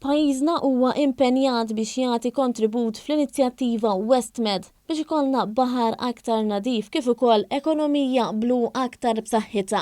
Pajjiżna huwa impenjat biex jagħti kontribut fl-inizjattiva WestMed biex ikollna baħar aktar nadif kif ukoll ekonomija blu aktar b'saħħitha.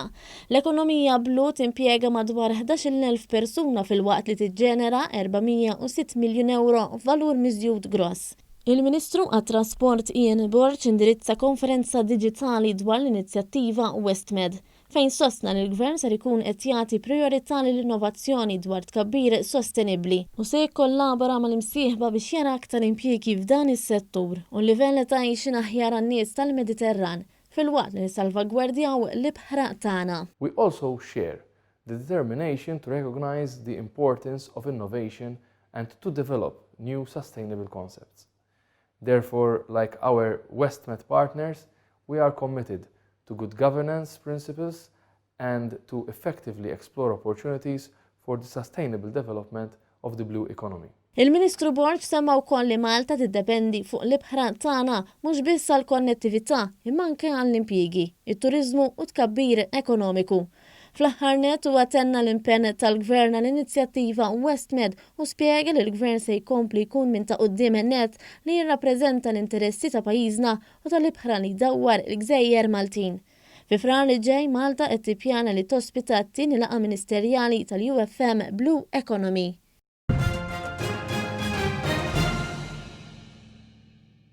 L-ekonomija blu timpjega madwar 11,000 persuna filwaqt li tiġġenera 406 miljun ewro f'valur miżjud gross. Il-Ministru għat-Trasport Ian Borg indirizza konferenza diġitali dwar l-inizjattiva WestMed, fejn sostna li l-Gvern ser ikun qed jagħti prijorità lill-innovazzjoni dwar tkabbir sostenibbli u se jikkollabora mal-imsieħba biex jara aktar impjiegi f'dan is-settur u livell ta' għixien aħjar għan-nies tal-Mediterran filwaqt li nissalvagwardjaw l-ibħra tagħna. We also share the determination to recognize the importance of innovation and to develop new sustainable concepts. Therefore, like our WestMed partners, we are committed to good governance principles and to effectively explore opportunities for the sustainable development of the blue economy. Il-Ministru Borg semma wkoll li Malta tiddependi fuq l-ibħra tagħna mhux biss għall-konnettività imma anke għall-impjiegi, it-turiżmu u tkabbir ekonomiku. Fl-aħħar nett huwa tenna l-impenn tal-Gvern għall-inizjattiva WestMed u spjega li l-Gvern se jkompli jkun minn ta' quddiem nett li jirrappreżenta l-interessi ta' pajjiżna u tal-ibħra li jdawwar il-gżejjer Maltin. Fi Frar li ġej Malta qed tippjana li tospita t-tieni laqgħa ministerjali tal-UFM Blue Economy.